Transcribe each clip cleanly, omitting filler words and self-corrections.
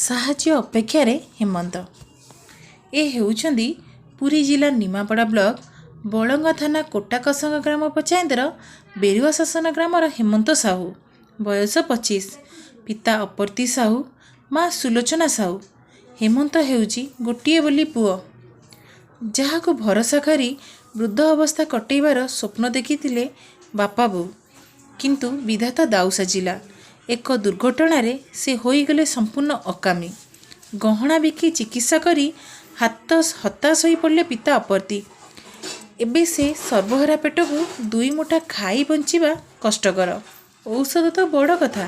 ସାହାଯ୍ୟ ଅପେକ୍ଷାରେ ହେମନ୍ତ। ଏ ହେଉଛନ୍ତି ପୁରୀ ଜିଲ୍ଲା ନିମାପଡ଼ା ବ୍ଲକ ବଳଙ୍ଗା ଥାନା କୋଟାକସଙ୍ଗ ଗ୍ରାମ ପଞ୍ଚାୟତର ବେରୁଆ ଶାସନ ଗ୍ରାମର ହେମନ୍ତ ସାହୁ। ବୟସ 25। ପିତା ଅପର୍ତ୍ତି ସାହୁ, ମା ସୁଲୋଚନା ସାହୁ। ହେମନ୍ତ ହେଉଛି ଗୋଟିଏ ବୋଲି ପୁଅ, ଯାହାକୁ ଭରସା କରି ବୃଦ୍ଧ ଅବସ୍ଥା କଟେଇବାର ସ୍ୱପ୍ନ ଦେଖିଥିଲେ ବାପା ବୋଉ। କିନ୍ତୁ ବିଧାତା ଦାଉ ସାଜିଲା। ଏକ ଦୁର୍ଘଟଣାରେ ସେ ହୋଇଗଲେ ସମ୍ପୂର୍ଣ୍ଣ ଅକାମୀ। ଗହଣା ବିକି ଚିକିତ୍ସା କରି ହାତ ହତାଶ ହୋଇପଡ଼ିଲେ ପିତା ଅପର୍ତ୍ତି। ଏବେ ସେ ସର୍ବହରା ପେଟକୁ ଦୁଇ ମୁଠା ଖାଇ ବଞ୍ଚିବା କଷ୍ଟକର, ଔଷଧ ତ ବଡ଼ କଥା।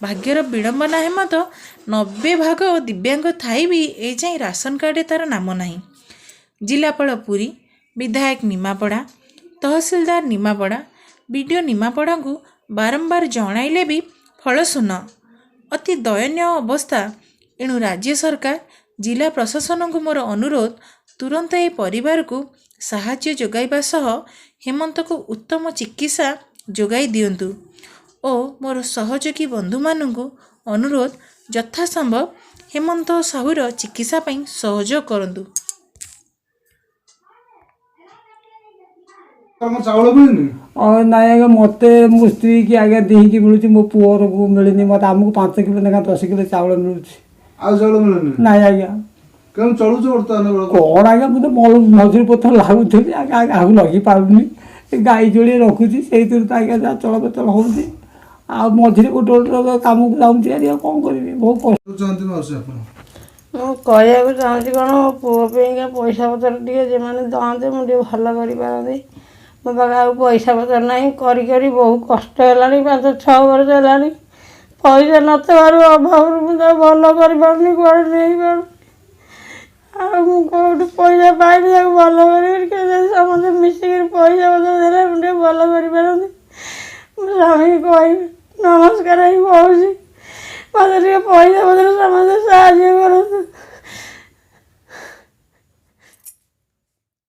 ଭାଗ୍ୟର ବିଡ଼ମ୍ବନା, ହେମନ୍ତ 90 ଭାଗ ଦିବ୍ୟାଙ୍ଗ ଥାଇ ବି ଏଯାଏଁ ରାସନ କାର୍ଡ଼ରେ ତା'ର ନାମ ନାହିଁ। ଜିଲ୍ଲାପାଳ ପୁରୀ, ବିଧାୟକ ନିମାପଡ଼ା, ତହସିଲଦାର ନିମାପଡ଼ା, ବିଡ଼ିଓ ନିମାପଡ଼ାଙ୍କୁ ବାରମ୍ବାର ଜଣାଇଲେ ବି ଫଳ ଶୂନ। ଅତି ଦୟନୀୟ ଅବସ୍ଥା। ଏଣୁ ରାଜ୍ୟ ସରକାର, ଜିଲ୍ଲା ପ୍ରଶାସନଙ୍କୁ ମୋର ଅନୁରୋଧ, ତୁରନ୍ତ ଏ ପରିବାରକୁ ସାହାଯ୍ୟ ଯୋଗାଇବା ସହ ହେମନ୍ତକୁ ଉତ୍ତମ ଚିକିତ୍ସା ଯୋଗାଇ ଦିଅନ୍ତୁ ଓ ମୋର ସହଯୋଗୀ ବନ୍ଧୁମାନଙ୍କୁ ଅନୁରୋଧ, ଯଥାସମ୍ଭବ ହେମନ୍ତ ସାହୁର ଚିକିତ୍ସା ପାଇଁ ସହଯୋଗ କରନ୍ତୁ। ତମ ଚାଉଳ ମିଳିନି? ନାଇଁ ଆଜ୍ଞା, ମୋତେ ମୋ ସ୍ତ୍ରୀ କି ଆଜ୍ଞା ଦିହିକି ମିଳୁଛି, ମୋ ପୁଅରକୁ ମିଳିନି। ମୋତେ ଆମକୁ 5 କିଲୋ ଲେଖା 10 କିଲୋ ଚାଉଳ ମିଳୁଛି। ଆଉ ଚାଉଳ ମିଳୁନି? ନାଇଁ ଆଜ୍ଞା। କେମିତି ଚଳୁଛ ବର୍ତ୍ତମାନ? କ'ଣ ଆଜ୍ଞା, ମୁଁ ତ ମଜୁରୀ ପତ୍ର ଲାଗୁଥିଲି ଆଜ୍ଞା, ଆଉ ଲଗେଇ ପାରୁନି। ଏ ଗାଈ ଯୋଡ଼ିଏ ରଖୁଛି, ସେଇଥିରୁ ତ ଆଜ୍ଞା ଯାହା ଚଳପ୍ରଚଳ ହେଉଛି। ଆଉ ମଝିରେ ଗୋଟେ ଗୋଟେ କାମକୁ ଯାଉଛି ଆଜ୍ଞା, କ'ଣ କରିବି, ବହୁତ କଷ୍ଟ। ଚାହାନ୍ତି ମାଉସୀ ଆପଣ? ମୁଁ କହିବାକୁ ଚାହୁଁଛି କ'ଣ, ମୋ ପୁଅ ପାଇଁକା ପଇସା ପତ୍ର ଟିକେ ଯେଉଁମାନେ ଦିଅନ୍ତେ, ମୁଁ ଟିକେ ଭଲ କରିପାରନ୍ତି। ମୋ ପାଖରେ ଆଉ ପଇସା ପତ୍ର ନାହିଁ। କରି କରି ବହୁ କଷ୍ଟ ହେଲାଣି, 5-6 ବର୍ଷ ହେଲାଣି। ପଇସା ନଥିବାରୁ, ଅଭାବରୁ ମୁଁ ତାକୁ ଭଲ କରିପାରୁନି, କୁଆଡ଼େ ନେଇପାରୁନି। ଆଉ ମୁଁ କେଉଁଠୁ ପଇସା ପାଇବି ତାକୁ ଭଲ କରିବି? ଯଦି ସମସ୍ତେ ମିଶିକିରି ପଇସା ପତ୍ର ଦେଲେ ମୁଁ ଟିକେ ଭଲ କରିପାରନ୍ତି। ମୁଁ ସ୍ୱାମୀକି କହିବି, ନମସ୍କାର ହେଇ କହୁଛି, ମୋତେ ଟିକେ ପଇସା ପତ୍ର ସମସ୍ତେ ସାହାଯ୍ୟ କରନ୍ତୁ।